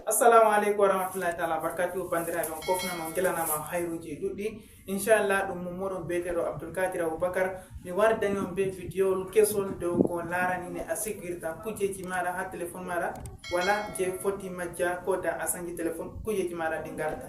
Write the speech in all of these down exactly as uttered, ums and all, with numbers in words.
Assalamu aleykum wa rahmatullahi taala wa barakatuhu. Banndiraaɓe, on kofnama, on gelanama hayruuji ɗuɗɗi. Inchallah, ɗum mum moɗon beeteɗo Abdoulkadir Aboubacar. Mi wardani on be vidéo kesol dow ko laarani ne a sigirta kujeeji maɗa ha téléphone maɗa, wala je foti majja ko da a sanji téléphone, kujeeji maɗa ɗi ngarta.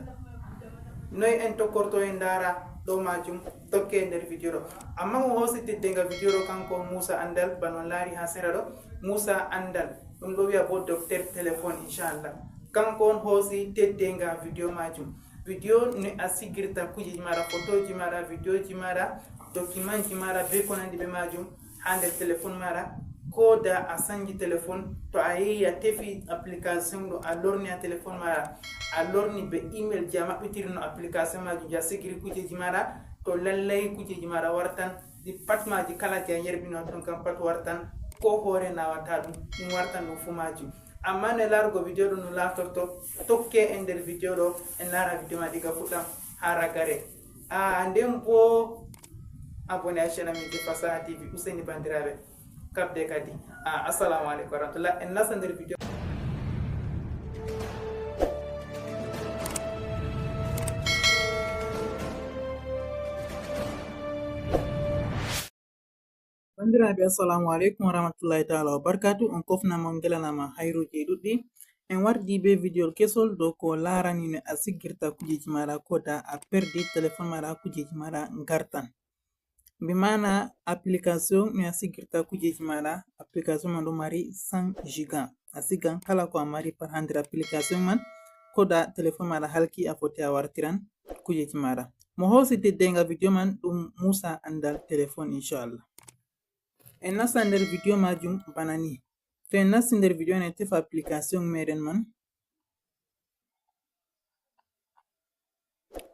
Noy en tokkorto en ndaara ɗo majum, tokke nder vidéo ɗo. Amma mo hoosi teddenga vidéo ɗo, kanko on Moussa Andal, bano on laari ha sera ɗo, Moussa Andal. Ɗum ɗo wiya bo docteur téléphone, inchallah. Kanko on hoosi teddenga vidéo majum. Vidéo ne a sigirta kujeeji maɗa, photoji maɗa, vidéoji maɗa, documentji maɗa, be ko nandi be majum ha nder téléphone maɗa. Ko da a sanji téléphone, to a yehi a tefi application ɗo, a lorni ha téléphone maɗa, a lorni be email je a maɓɓitirino application majum, je a sigiri kujeeji maɗa, to lallay kujeeji maɗa wartan, ɗi pat maji kala je a yerɓino ton kam pat wartan, ko hoore nawata ɗum, ɗum wartan ɗum fu majum. Amma no laarugo vidéo ɗo no laatorto, tokke en nder vidéo ɗo, en laara vidéo ma diga fuɗɗam ha ragare. A nden bo abonné a chaîne amin je Fasaha T V, useni banndiraaɓe, kabde kadi. A, assalamu aleykum wa rahmatullah. En nasta nder vidéo. Banndiraaɓe, assalamu aleykum wa rahmatullahi taala wa barakatuh. On kofnama, on gelanama hayruuji ɗuɗɗi. En wardi be vidéo kesol dow ko laarani no a sigirta kujeeji maɗa, ko da a perdi téléphone maɗa, kujeeji maɗa ngartan. Bi maana application no a sigirta kujeeji maɗa, application man ɗo mari cent giga. A sigan kala ko a mari pat ha nder application man, ko da téléphone maɗa halki, a foti a wartiran kujeeji maɗa. Mo hoosi teddenga vidéo man ɗum Moussa Andal téléphone, inchallah. En nasta nder vidéo majum bana ni. To en nasti nder vidéo, en tefa application meɗen man.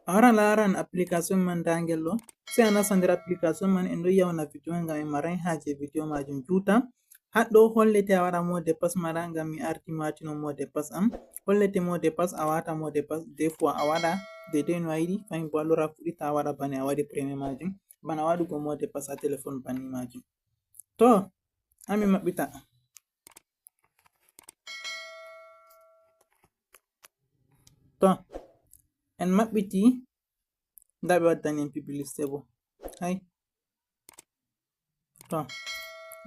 A wara laaran application man, nda ngel ɗo. Sey a nasta nder application man, en ɗo yi'a wona vidéo ngam en maray haaje vidéo majum juuta. Haɗɗo hollete a waɗa mot de passe maɗa, ngam mi arti mi watino mot de passe am. Hollete mot de passe, a wata mot de passe, des fois a waɗa daidai no a yiɗi, fahin bo a lora fuɗɗita a waɗa bana a waɗi premier majum, bana waɗugo mot de passe ha téléphone banni majum. To, ha mi maɓɓita. To, en maɓɓiti, nda ɓe waddani en publicité bo. Hay. To,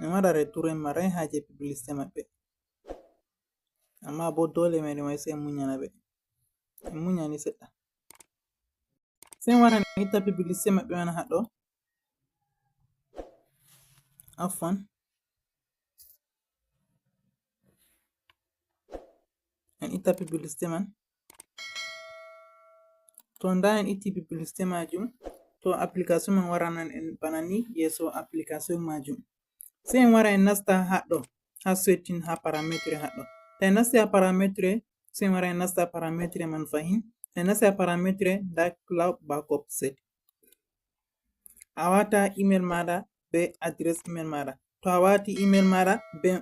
en waɗa retour, en maray haaje publicité maɓɓe. Amma bo dole meɗen waɗi, sey en munyana ɓe. En munyani seɗɗa. Sey en wara en itta publicité maɓɓe man haɗɗo. Afwan. En itta publicité man. To nda en itti publicité majum, to application man waranan en bana ni yeeso application majum. Sey en wara en nasta haɗɗo, ha setting, ha parametre haɗɗo. To en nasti ha parametre, sey en wara en nasta parametre man fahin. To en nasti ha parametre, nda cloud backup set. A wata email maɗa be adresse email maɗa. To a wati email maɗa be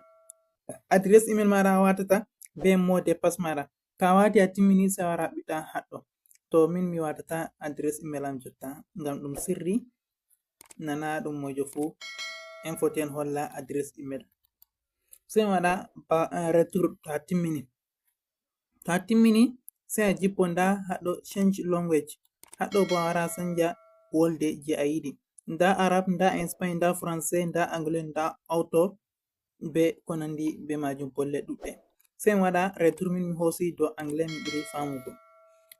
adresse email maɗa, a watata be mot de passe maɗa. To a wati a timmini, sey a wara a ɓiɗa haɗɗo. To min mi watata adresse email am jotta, ngam ɗum sirri, nana ɗum mojo fu. En foti en holla adresse email. Sey en waɗa ba, eh, retour to a timmini. To a timmini, sey a jippo nda haɗɗo change language. Haɗɗo bo a wara a sanja wolde je a yiɗi. Nda Arab, nda Espagne, nda Français, nda Anglais, nda auto, be ko nandi be majum, bolle ɗuɗɗe. Sey en waɗa retour, min mi hoosi dow Anglais, mi ɓuri famugo.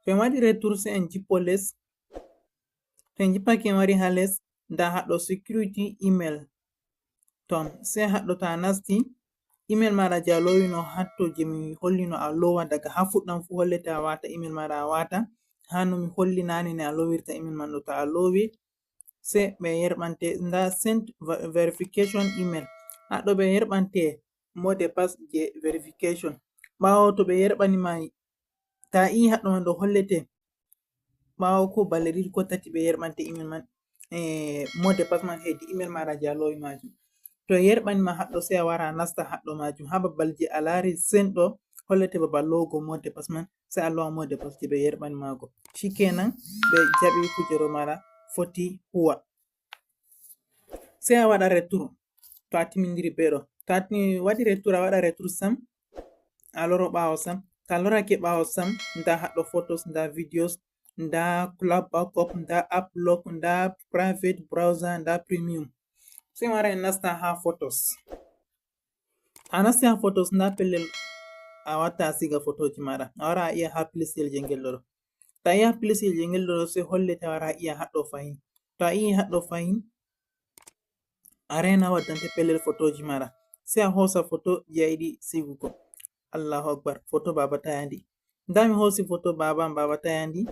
To en waɗi retour, sey en jippo les. To en jippake, en wari ha les, nda haɗɗo security email. Tom, sey haɗɗo to a nasti, email maɗa je a lowino hatto, je mi hollino a lowa daga ha fuɗɗam fu, hollete a wata email maɗa a wata. Ha no mi holli nane ne a lowirta email man ɗo, to a lowi, sey ɓe yerɓante, nda send ve-, verification email. Haɗɗo ɓe yerɓante mot de passe je verification. Ɓawo to ɓe yerɓani ma, ta i haɗɗo man ɗo hollete, ɓawo ko balɗe ɗiɗi ko tati ɓe yerɓante email man, eh, mot de passe man hedi email maɗa je a lowi majum. To yerɓani ma haɗɗo, sey a wara a nasta haɗɗo majum. Ha babal je a lari send ɗo, hollete babal lowugo mot de passe man, sey a lowa mot de passe je ɓe yerɓani ma go. Shikenan, ɓe jaɓi kuje ɗo maɗa foti huwa. Sey a waɗa retour. To a timindiri be ɗo. To a ti-, waɗi retour, a waɗa retour sam, a loro ɓawo sam. To a lorake ɓaawo sam, nda haɗɗo photos, nda videos, nda cloud backup, nda app lock, nda private browser, nda premium. Sey mi wara en nasta ha photos. A nasti ha photos, nda pellel a watta a siga photoji maɗa. A wara a yi'a ha pilisil je ngel ɗo. To a yi'a pilisil je ngel ɗo, sey hollete a wara a yi'a haɗɗo fahin. To a yi'i haɗɗo fahin, a rena waddante pellel photoji maɗa. Sey a hosa photo je a yiɗi sigugo. Allahu Akbar, photo Baba Tayandi. Nda mi hosi photo Baba am, Baba Tayandi.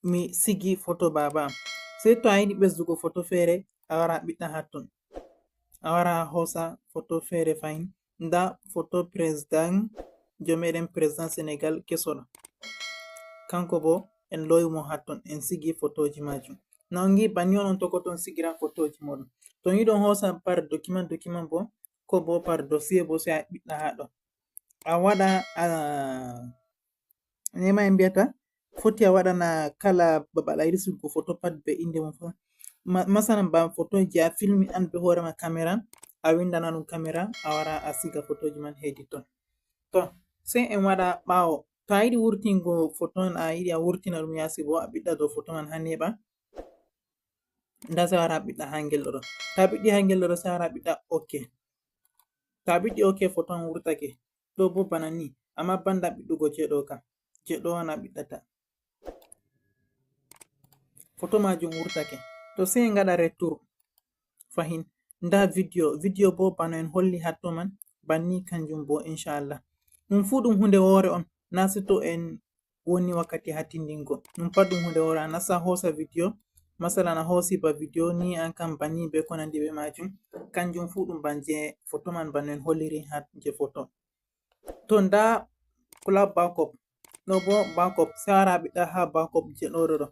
Mi sigi photo Baba am. Sey to a yiɗi ɓesdugo photo feere, a wara a ɓiɗɗa ha ton. A wara a hosa photo feere fahin. Nda photo président, jo meɗen président Sénégal keso ɗo. Kanko bo en lowi mo ha ton, en sigi photoji majum. Na on ngi banni on, on tokkoto on sigira photoji moɗon. To on yiɗi on hosa par document, document bo, ko bo par dossier bo, sey a ɓiɗɗa ha ɗo. A waɗa, a, nema en mbiyata, foti a waɗana kala babal a yiɗi sigugo photo pat be inde mum fu. Ma-, masalan ba photo je a filmi an be hoore ma camera, a windana ɗum camera, a wara a siga photoji man hedi ton. To, sey en waɗa ɓaawo. To a yiɗi wurtingo photo on, a yiɗi a wurtina ɗum yaasi bo, a ɓiɗɗa dow photo man ha neeɓa. Nda sey a wara a ɓiɗɗa ha ngel ɗo. To a ɓiɗɗi ha ngel ɗo, sey a wara a ɓiɗɗa OK. To a ɓiɗɗi OK, photo on wurtake. Ɗo bo bana ni, amma banda ɓiɗɗugo je ɗo ka. Je ɗo on a ɓiɗɗata. Photo majum wurtake. To sey en ngaɗa retour. Fahin. Nda video. Video bo bana en holli hatto man. Banni kanjum bo, inshallah. Ɗum fu ɗum hunde woore on. Na sey to en woni wakkati ha tindingo. Ɗum pat ɗum hunde woore. A nasta hosa video. Masalan a hosi ba video ni an kam banni be ko nandi be majum. Kanjum fu ɗum ban je photo man bana en holliri ha je photo. To nda cloud backup. Ɗo bo backup. Sey a wara a ɓiɗɗa ha backup je ɗo ɗo ɗo.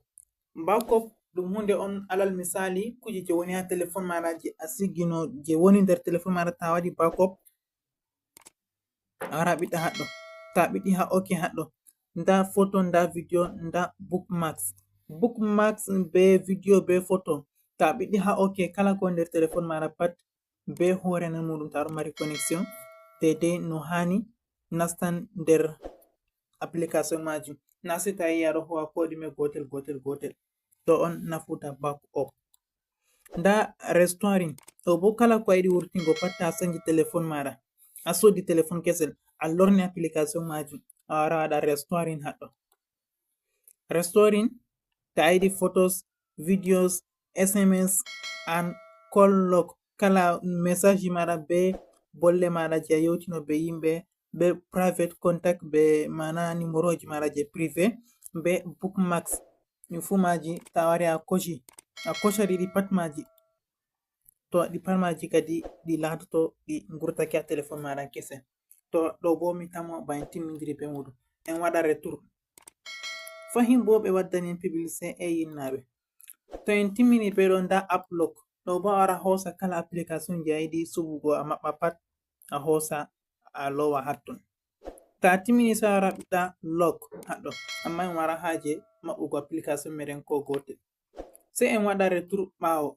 Backup ɗum hunde on, alal misali, kuje je woni ha telefon maɗa je a sigino, je woni nder telefon maɗa, to a waɗi backup, a wara a ɓiɗɗa haɗɗo. To a ɓiɗɗi ha OK haɗɗo. Nda photo, nda video, nda bookmarks. Bookmarks be video be photo. To a ɓiɗɗi ha OK, kala ko nder telefon maɗa pat be hoore nden muɗum, to aɗon mari connexion, deidei no hani nastan nder application majum. Na sey to a yi'i aɗo huwa ko ɗume gotel, gotel, gotel. Ɗo on nafuda backup. Nda restoring. Ɗo bo kala ko a yiɗi wurtingo pat, to a sanji telefon maɗa. A sodi telefon kesel, a lorni application majum. A wara a waɗa restoring haɗɗo. Restoring, to a yiɗi photos, videos, S M S, and call log. Kala message maɗa be bolle maɗa je a yewtino be yimɓe, be private contact, be mana numéroji maɗa je privé, be bookmarks. Ɗi fu maji, to a wari a koci, a kocori ɗi pat maji. To ɗi pat maji kadi ɗi laatoto ɗi ngurtake ha telefon maɗa kese. To ɗo bo mi tamo ba en timmindiri be muɗum. En waɗa retour. Fahin bo ɓe waddani en publicité e yinnaɓe. To en timmini be ɗo, nda app lock. Ɗo bo a wara hosa kala application je a yiɗi suɓugo a maɓɓa pat, a hosa a lowa hatton. To a timmini sey a wara ɓiɗɗa lock haɗɗo. Amma en wala haje maɓɓugo application meɗen ko gotel. Sey en waɗa retour ɓaawo.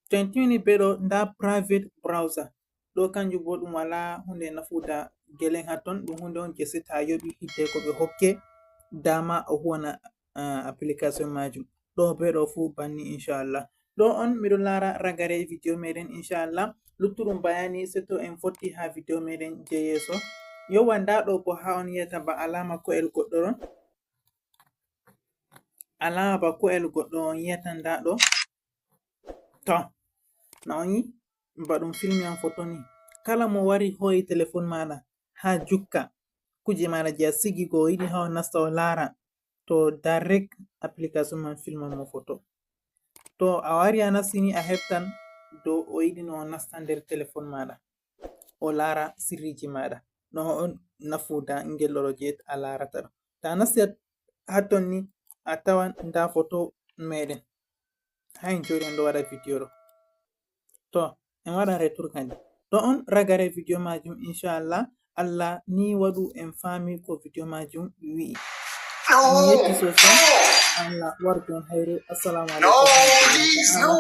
To en timmini be ɗo, nda private browser. Ɗo kanjum bo ɗum wala hunde nafuda gelen hatton, ɗum hunde on je sey to a yoɓi hiddeko ɓe hokke dama a huwana, ah, application majum. Ɗo be ɗo fu banni, inshallah. Ɗo on miɗo lara ragare video meɗen, inshallah. Luttuɗum bayani sey to en fotti ha video meɗen je yeso. Yowwa, nda ɗo bo ha on yiyata ba alama ko'el goɗɗo ɗon. Alama ba ko'el goɗɗo on yiyata nda ɗo. To, na on yi ba ɗum filmi an foto ni. Kala mo wari hoyi telefon maɗa ha jukka kuje maɗa je a sigi go, o yiɗi ha o nasta o lara, to direct application man filman mo foto. To a wari a nasti ni, a heftan dow o yiɗi no o nasta nder telefon maɗa, o lara sirriji maɗa. No on nafuda ngel ɗo je a larata ɗo. To a nasti hatton ni, a tawan nda foto meɗen. Ha en jooɗi en ɗo waɗa video ɗo. To, en waɗan retour kadi. Ɗo on ragare video majum, inshallah. Allah ni waɗu en faami ko video majum wi'i. Mi yetti sosai. Allah wardu on hayru. Assalamu alaikum. No, please, no.